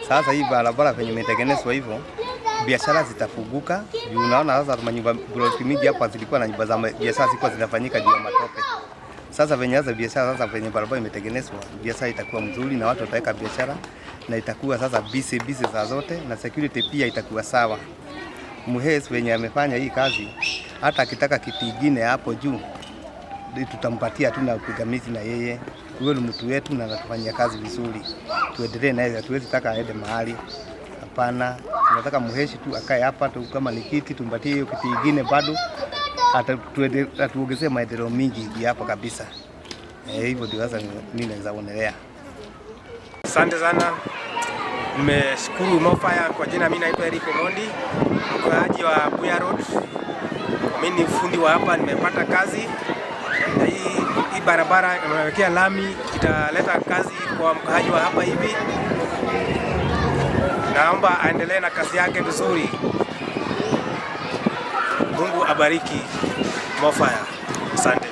Sasa hii barabara venye imetengenezwa hivyo, biashara zitafunguka. Juu unaona sasa manyumba ploti mingi hapa zilikuwa na nyumba za biashara zilikuwa zinafanyika juu ya matope. Sasa venye sasa biashara sasa venye barabara imetengenezwa, biashara itakuwa mzuri na watu wataweka biashara na itakuwa sasa busy busy saa zote na security pia itakuwa sawa. Muhes venye amefanya hii kazi, hata akitaka kiti ingine hapo juu tutampatia tu na pingamizi na yeye. Huyo ni mtu wetu na anatufanyia kazi vizuri, tuendelee naye, hatuwezi taka aende mahali. Hapana, tunataka Muheshi tu akae hapa tu, kama ni kiti tumpatie hiyo kiti ingine bado atuongezee maendeleo mingi hapa kabisa. Eh, hivyo ndio sasa mimi naweza onelea. Asante sana, nimeshukuru Mofaya. Kwa jina mimi naitwa Eric Omondi, mkaaji wa Buya Road. Mimi ni fundi wa hapa, nimepata kazi na hii barabara imewekea lami, italeta kazi kwa mkaaji wa hapa hivi. Naomba aendelee na kazi yake vizuri. Mungu abariki Mofaya. Asante.